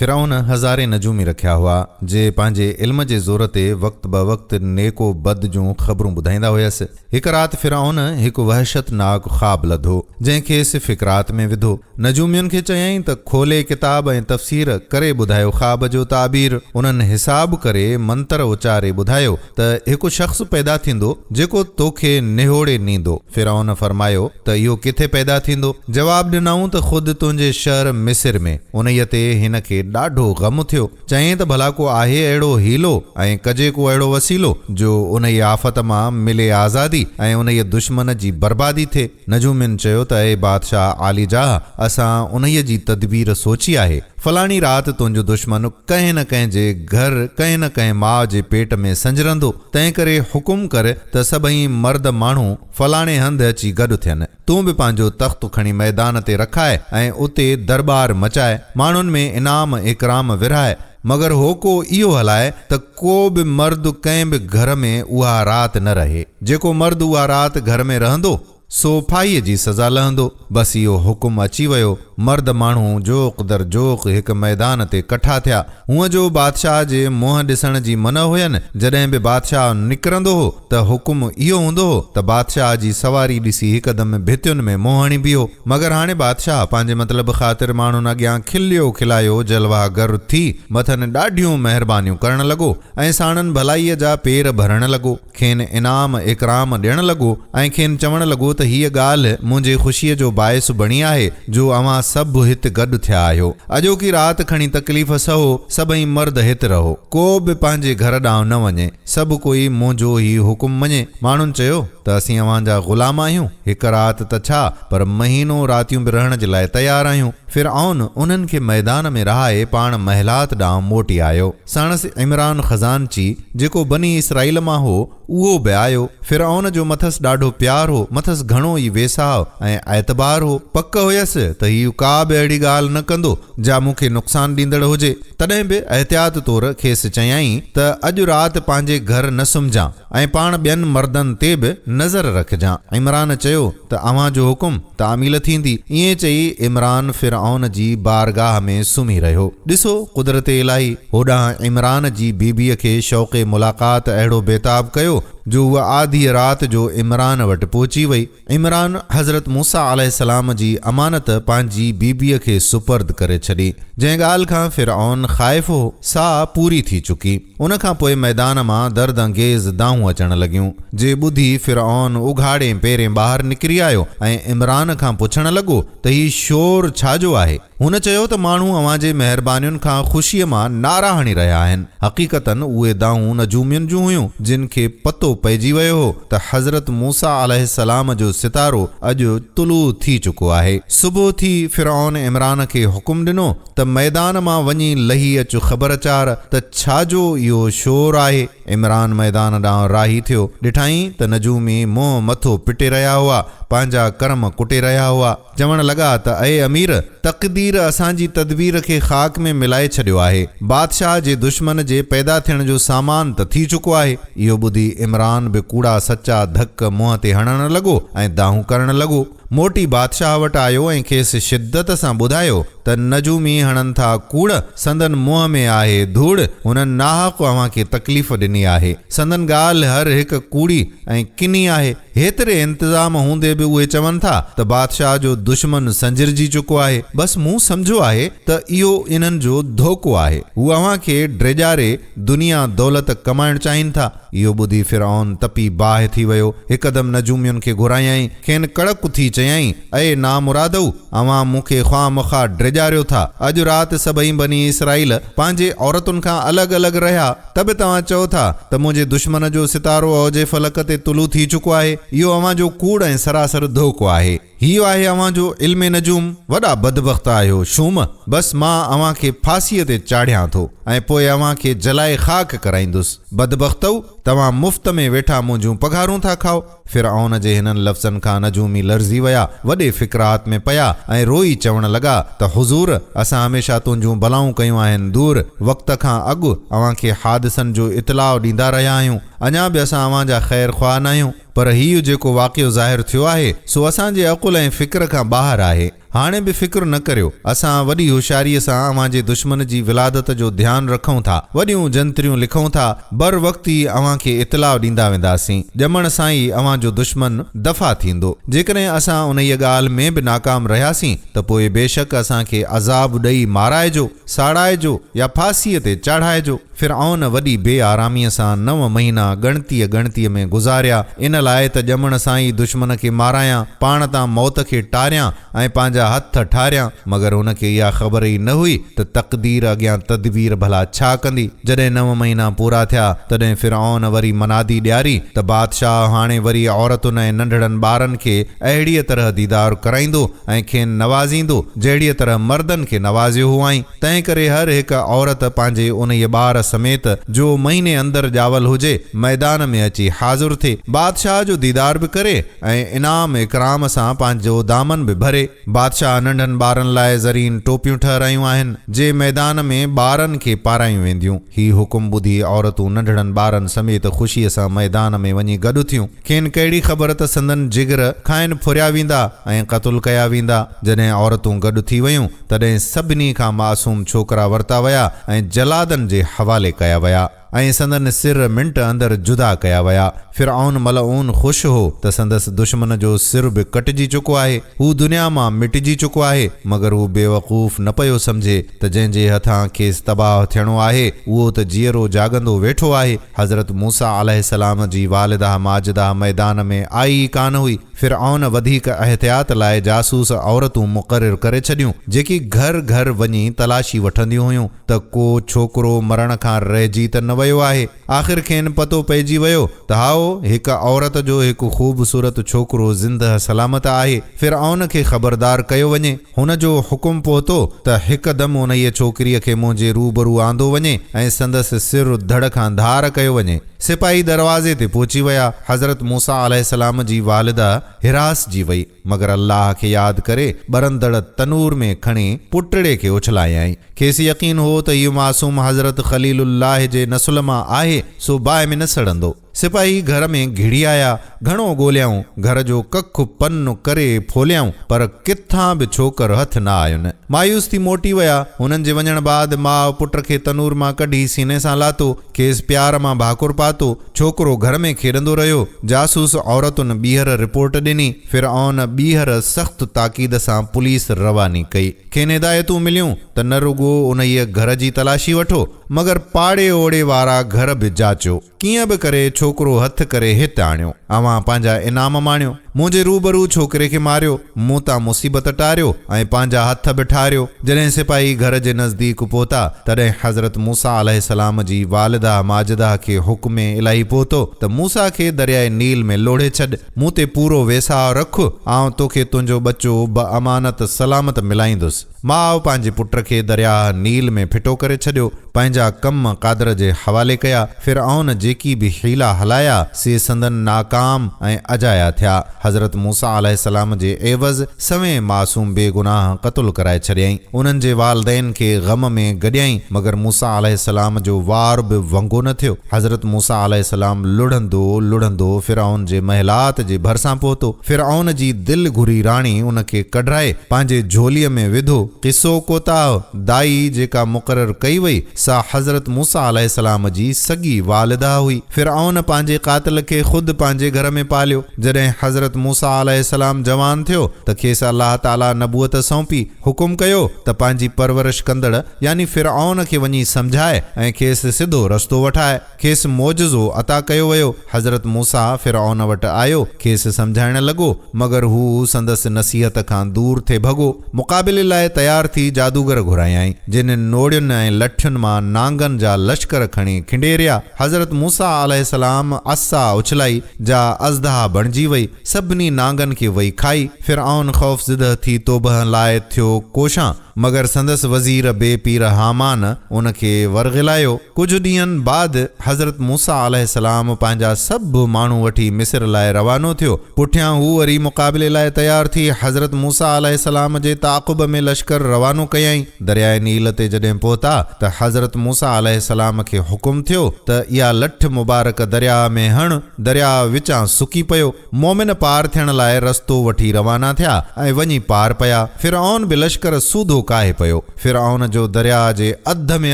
فرعون هزارين نجومي رکيا هئا، جي پنهنجي علم جي زور تي وقت بوقت نيڪ و بد جون خبرون ٻڌائيندا هيس. هڪ رات فرعون هڪ وحشتناڪ خواب لڌو، جنهن کيس فڪرات ۾ وڌو. نجومين کي چيائين ته کولي ڪتاب ۽ تفسير ڪري ٻڌايو خواب جو تعبير. انهن حساب ڪري منتر اچاري ٻڌايو ته هڪ شخص پيدا ٿيندو، جيڪو توکي نهوڙي نيندو. فرعون فرمايو ته اهو ڪٿي پيدا ٿيندو؟ جواب ڏنائون ته خود تنهنجي شهر مصر ۾. انهيء تي هن کي ڏاڍو غم ٿيو. چيائين ته ڀلا ڪو آهي اهڙو حيلو ۽ ڪجي ڪو اهڙو وسيلو، جو انهيء آفت مان ملي آزادي ۽ انهيء دشمن جي بربادي ٿئي. نجومين چيو ته اي بادشاهه عاليجاهه! اسان انهيء جي تدبير سوچي آهي. فلاڻي رات تنهنجو دشمن ڪنهن نه ڪنهن جي گهر ڪنهن نه ڪنهن ماء جي پيٽ ۾ سنجرندو، تنهنڪري حڪم ڪر ته سڀئي مرد ماڻهو فلاڻي هنڌ اچي گڏ ٿين. تون به پنهنجو تخت کڻي ميدان تي رکاء ۽ اتي درٻار مچاء، ماڻهن ۾ انعام اڪرام ورهاء، مگر هوڪو اهو هلاء ته ڪو به مرد ڪنهن به گهر ۾ اها رات نه رهي. جيڪو مرد اها رات گهر ۾ رهندو، سو ڦاهيء جي سزا لهندو. بس اهو حڪم اچي ويو. مرد ماڻهو جوق در جوق هڪ ميدان تي ڪٺا ٿيا. هونء جو بادشاهه جي منهن ڏسڻ جي منع هين. جڏهن به بادشاهه نڪرندو هو ته حڪم اهو هوندو هو ته بادشاهه جي سواري ڏسي هڪدم ڀتين ۾ منهن هڻي بيهو. مگر هاڻي بادشاهه پنهنجي مطلب خاطر ماڻهن اڳيان کليو کلايو جلوه گر ٿي مٿن ڏاڍيون مهربانيون ڪرڻ لڳو ۽ ساڻن ڀلائيء جا پير ڀرڻ لڳو. کين انعام اڪرام ڏيڻ لڳو ۽ کين چوڻ لڳو ته هيء ڳالهه منهنجي خوشيء جو باعث بڻي آهي جو اوهان سڀ هت گڏ ٿيا آهيو. اڄوڪي رات کڻي تڪليف سهو، سڀئي مرد هت رهو. ڪو به پنهنجي گهر ڏانهن نه وڃي. سڀ ڪوئي منهنجو هي حڪم مڃي. ماڻهن چيو ته اسين اوهان جا غلام آهيون. هڪ رات ته ڇا پر مهينو راتيون به رهڻ جي لاء تيار آهيون. فرعون انهن کي ميدان ۾ رهائي پاڻ محلات ڏانهن موٽي آيو. ساڻس عمران خزانچي، جيڪو بني اسرائيل مان هو، اهو به آيو. فرعون جو مٿس ڏاڍو پيار هو، مٿس گهڻو ئي ويساهه ۽ اعتبار هو. پڪ هيس ته هيء ڪا به اهڙي ڳالهه نه ڪندو، جا مون کي نقصان ڏيندڙ هجي. تڏهن به احتياط طور کيس چيائين ته اڄ رات پنهنجي گهر نه سمهجان ۽ پاڻ ٻين مردن تي به نظر رکجان. عمران چيو ته اوهان جو حڪم تعميل ٿيندي. ائين چئي عمران فرعون جي بارگاهه ۾ سمهي رهيو. ڏسو قدرت الاهي، هوڏانهن عمران جي بيبيء کي شوق ملاقات اهڙو بيتاب ڪيو جو هوء آڌيء رات جو عمران وٽ پهچي وئي. عمران حضرت موسيٰ عليه السلام جي امانت پنهنجي بيبيء کي سپرد ڪري ڇڏي. جنهن ڳالهه کان فرعون خائف هو، سا پوري ٿي چڪي. ان کان پوء ميدان مان درد انگيز دانهون اچڻ لڳيون، جي ٻڌي فرعون اگهاڙين پيرين ٻاهر نڪري آيو ۽ عمران کان پڇڻ لڳو ته هي شور ڇا جو آهي؟ هن چيو ته ماڻهو اوهان جي مهربانين کان خوشيء مان نعرا هڻي رهيا آهن. حقيقتاً اهي دانهون نجومين جون هيون، جن کي پتو پئجي ويو هو ته حضرت موسيٰ عليه السلام جو ستارو اڄ طلوع ٿي چڪو آهي. صبح ٿي فرعون عمران کي حڪم ڏنو ته ميدان مان وڃي لهي اچ خبر چار ته ڇا جو اهو شور آهي؟ عمران ميدان ڏانهن راهي ٿيو. ڏٺائين ته نجومي منهن مٿو پٽي رهيا هئا، پنهنجا ڪرم ڪٽي رهيا هئا. چوڻ لڳا ته اي امير! تقدير اسان جي تدبير کي خاڪ ۾ ملائي ڇڏيو آهي. بادشاهه جي دشمن جي پيدا ٿيڻ جو سامان ته ٿي چڪو آهي. اهو ٻڌي عمران به ڪوڙا سچا ڌڪ منهن تي هڻڻ لڳو ۽ دانهون ڪرڻ لڳو. موٽي بادشاهه وٽ آيو ۽ کيس شدت سان ٻڌايو ته نجومي هڻن ٿا ڪوڙ، سندن منهن ۾ آهي ڌوڙ، هنن ناحق اوهان کي تڪليف ڏني آهي. سندن ڳالهه هر هڪ ڪوڙي ۽ ڪني آهي. هيتري انتظام هوندي به اهي چون ٿا ته بادشاهه جو دشمن سنجرجي چڪو آهي. بس مون سمجهيو آهي ته اهو انهن جو ڌوڪو آهي. هو اوهان کي ڊيڄاري دنيا دولت ڪمائڻ چاهين ٿا. اهو ٻڌي فرعون تپي باهه ٿي ويو. هڪدم نجومين کي گهرايائين. کين ڪڙڪ ٿي چيائين، اي نامرادؤ! اوهان مون کي خواه مخواه ڊيڄاريو ٿا. اڄ رات سڀئي بني اسرائيل پنهنجي عورتن کان الڳ الڳ رهيا، ته به توهان چئو ٿا ته منهنجي دشمن جو ستارو اوج فلڪ تي طلوع ٿي چڪو آهي. اهو اوهان جو ڪوڙ ۽ سراسر ڌوڪو آهي. هيء آهي اوهان جو علم نجوم، وڏا بدبخت آهيو، شوم! بس مان اوهان کي ڦاسيء تي چاڙهيان ٿو ۽ پوء اوهان کي جلائي خاڪ ڪرائيندس. بدبختؤ! توهان مفت ۾ ويٺا منهنجون پگهارون ٿا کائو. فرعون جي هنن لفظن کان نجومي لرزي ويا، وڏي فڪرات ۾ پيا ۽ روئي چوڻ لڳا ته حضور! اسان هميشه تنهنجون بلائون ڪيون آهن دور، وقت کان اڳ اوهان کي حادثن جو اطلاع ڏيندا رهيا آهيون. اڃا به اسان اوهان جا خير خواهه ناهيون. پر هيء جيڪو واقعو ظاهر ٿيو آهي، سو اسان جي عقل ۽ فڪر کان ٻاهر آهي. هاڻي به فڪر نه ڪريو، اسان وڏي هوشياريء سان اوهان جي دشمن جي ولادت جو ڌيان رکون ٿا، وڏيون جنتريون لکون ٿا، بر وقت ئي اوهان کي اطلاع ڏيندا وينداسين، ڄمڻ سان ئي اوهان جو دشمن دفع ٿيندو. جيڪڏهن اسان انهيء ڳالهه ۾ به ناڪام رهياسين ته پوء بيشڪ اسان کي عذاب ڏئي مارائجو، ساڙائجو يا ڦاسيء تي چاڙهائجو. فرعون وڏي بي آراميء سان نو مهينا ڳڻتيء ڳڻتيء ۾ گذاريا، ان لاء ته ڄمڻ سان ئي دشمن کي مارايان، پاڻ تان موت کي ٽاريان ۽ پنهنجا هٿ ٺاريان. مگر هن کي اها خبر ئي نه هئي ته تقدير اڳيان تدبير ڀلا ڇا ڪندي. جڏهن نو مهينا پورا ٿيا، تڏهن فرعون وري منادي ڏياري ته بادشاهه هاڻي وري عورتن ۽ ننڍڙن ٻارن کي اهڙيء طرح ديدار ڪرائيندو ۽ کين نوازيندو، جهڙيء طرح مردن کي نوازيو هئائين. تنهنڪري هر هڪ عورت پنهنجي انهيء ٻار سميت، جو مهيني اندر ڄاول هجي، ميدان ۾ اچي حاضر ٿئي، بادشاهه جو ديدار به ڪري ۽ انعام اڪرام سان پنهنجو دامن به ڀري. بادشاهه ننڍن ٻارن لاء زرين ٽوپيون ٺهرايون آهن، جي ميدان ۾ ٻارن کي پارايون وينديون. هي حڪم ٻڌي عورتون ننڍڙن ٻارن سميت خوشيء سان ميدان ۾ وڃي گڏ ٿيون. کين ڪهڙي خبر ته سندن جگر کانئن ڦريا ويندا ۽ قتل ڪيا ويندا. جڏهن عورتون گڏ ٿي ويون، تڏهن سڀني کان معصوم ڇوڪرا ورتا ويا ۽ جلادن جي حوالي ڪيا ويا ۽ سندن سر منٽ اندر جدا ڪيا ويا. فرعون ملعون خوش هو ته سندس دشمن جو سر به ڪٽجي چڪو آهي، هو دنيا مان مٽجي چڪو آهي، مگر هو بيوقوف نه پيو سمجهي ته جنهن جي هٿان کيس تباهه ٿيڻو آهي، اهو ته جيئرو جاڳندو ويٺو آهي. حضرت موسيٰ عليه السلام جي والده ماجده ميدان ۾ آئي ئي ڪانه هئي. فرعون وڌيڪ احتياط لاء جاسوس عورتون مقرر ڪري ڇڏيون، جيڪي گهر گهر وڃي تلاشي وٺنديون هيون ته ڪو ڇوڪرو مرڻ کان رهجي ته نه ويو آهي. آخر کين پتو پئجي ويو ته هائو، هڪ عورت جو هڪ خوبصورت ڇوڪرو زندهه سلامت آهي. فرعون کي خبردار ڪيو وڃي. هن جو حڪم پهتو ته هڪدم انهيء ڇوڪريء کي منهنجي روبرو آندو وڃي ۽ سندس سر ڌڙ کان ڌار ڪيو وڃي. سپاهي دروازي تي پهچي ويا. حضرت موسيٰ عليه السلام جي والده هراسجي وئي، مگر الله کي ياد ڪري ٻرندڙ تنور ۾ کڻي پٽڙي کي اڇلايائين. کيس يقين هو ته هيء معصوم حضرت خليل الله جي نسل مان آهي، سو باهه ۾ نه سڙندو. سپاهي گهر ۾ گهڙي آيا. گهڻو ڳوليائون، گهر جو ڪک پن ڪري ڦوليائون، پر ڪٿان به ڇوڪر هٿ نه آين. مايوس ٿي موٽي ويا. هنن جي وڃڻ بعد ماء پٽ کي تنور مان ڪڍي سيني سان لاتو. کيس پيار مان ڀاڪر پاتو. ڇوڪرو گهر ۾ کيڏندو رهيو. جاسوس عورتن ٻيهر رپورٽ ڏني. فرعون ٻيهر سخت تاڪيد سان پوليس رواني ڪئي. کين هدايتون مليون ته نه رڳو انهيء گهر جي تلاشي وٺو، مگر پاڙي اوڙي وارا گهر به جاچيو. ڪيئن به ڪري ڇوڪرو هٿ ڪري هت آڻيو. اوهان پنهنجا انعام ماڻيو. منهنجي روبرو ڇوڪري کي ماريو، مون تان مصيبت ٽاريو ۽ پنهنجا هٿ به ٺاريو. جڏهن سپاهي گهر جي نزديڪ پهتا، تڏهن حضرت موسيٰ عليه السلام جي والده ماجده کي حڪم الاهي پهتو ته موسيٰ کي درياء نيل ۾ لوڙهي ڇڏ. مون تي پورو ويساهه رک، آئون توکي تنهنجو ٻچو بامانت سلامت ملائيندس. ماء پنهنجي پٽ کي درياهه نيل ۾ ڦٽو ڪري ڇڏيو، پنهنجا ڪم قادر جي حوالي ڪيا. فرعون جيڪي به حيلا هلايا، سي سندن ناڪام ۽ اجايا ٿيا. حضرت موسيٰ عليه السلام جي عيوض سوين معصوم بي گناهه قتل ڪرائي ڇڏيائين. انهن جي والدين کي غم ۾ گڏيائين، مگر موسيٰ عليه السلام جو وار به ونگو نه ٿيو. حضرت موسيٰ عليه السلام لڙهندو لڙهندو فرعون جي محلات جي ڀرسان پهتو. فرعون جي دل گهري راڻي ان کي ڪڍرائي پنهنجي جهوليء ۾ وڌو. قصو ڪوتاهه، دائي جيڪا مقرر ڪئي وئي، سا حضرت موسيٰ عليه السلام جي سڳي والده هئي. فرعون پنهنجي قاتل کي خود پنهنجي گهر ۾ پاليو. جڏهن حضرت موسيٰ عليه السلام جوان ٿيو ته کيس الله تعاليٰ نبوت سونپي. حڪم ڪيو ته پنهنجي پرورش ڪندڙ يعني فرعون کي وڃي سمجهاء ۽ کيس سڌو رستو وٺاء. کيس معجزو عطا ڪيو ويو. حضرت موسيٰ فرعون وٽ آيو، کيس سمجهائڻ لڳو، مگر هو سندس نصيحت کان دور ٿي ڀڳو. مقابلي لاء تيار ٿي جادوگر گهرايائين، جن نوڙين ۽ لٺين مان نانگن جا لشڪر کڻي کنڊيريا. حضرت موسيٰ عليه السلام عصا اڇلائي، جا ازدها بڻجي وئي. سڀني نانگن کي وئي کائي. فرعون خوف زده ٿي توبهه لاء ٿيو ڪوشان. مگر سندس وزير بي پير هامان ان کي ورغلايو. ڪجهه ڏينهن بعد حضرت موسيٰ عليه السلام پنهنجا سڀ ماڻهو وٺي مصر لاء روانو ٿيو. پٺيان هو وري مقابلي لاء تيار ٿي حضرت موسيٰ عليه السلام جي تعاقب ۾ لشڪر روانو ڪيائين. درياء نيل تي جڏهن پهتا ته حضرت موسيٰ عليه السلام کي حڪم ٿيو ته اها لٺ مبارڪ درياء ۾ هڻ، درياء وچان سڪي پيو. مؤمن پار ٿيڻ لاء رستو وٺي روانا ٿيا ۽ وڃي پار پيا. فرعون به لشڪر سوڌو ڪاهي پيو. فرعون جو درياء جي اڌ ۾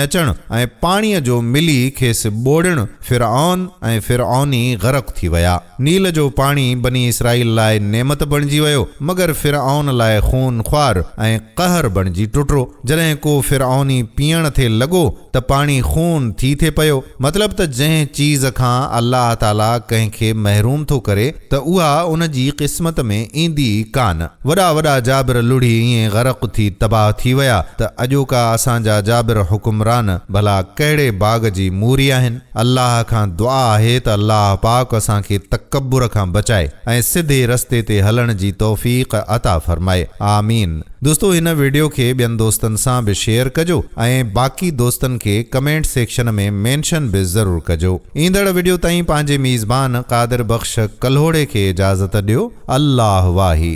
اچڻ ۽ پاڻيء جو ملي کيس ٻوڙڻ، فرعون ۽ فرعوني غرق ٿي ويا. نيل جو پاڻي بني اسرائيل لاء نعمت بڻجي ويو، مگر فرعون لاء خون خوار ۽ قهر بڻجي ٽٽو. جڏهن ڪو فرعوني پيئڻ ٿي لڳو ته پاڻي خون ٿي ٿي پيو. مطلب ته جنهن چيز کان الله تعاليٰ ڪنهن کي محروم ٿو ڪري ته اها ان جي قسمت ۾ ايندي ئي ڪانه. وڏا وڏا جابر لڙهي ائين غرق ٿي تباهه ٿي ويا ته اڄوڪا اسان جا جابر حڪمران ڀلا ڪهڙي باغ جي موري آهن. الله کان دعا آهي ته الله پاڪ اسان کي تڪبر کان بچائي ۽ سڌي رستي تي هلڻ جي توفيق عطا فرمائي. آمين. دوستو هن وڊيو کي ٻين دوستن سان به شيئر ڪجو ۽ باقي دوستن کي ڪمينٽ سيڪشن ۾ مينشن به ضرور ڪجو. ايندڙ وڊيو تائين پنهنجي ميزبان قادر بخش ڪلهوڙي کي اجازت ڏيو. الله واهي.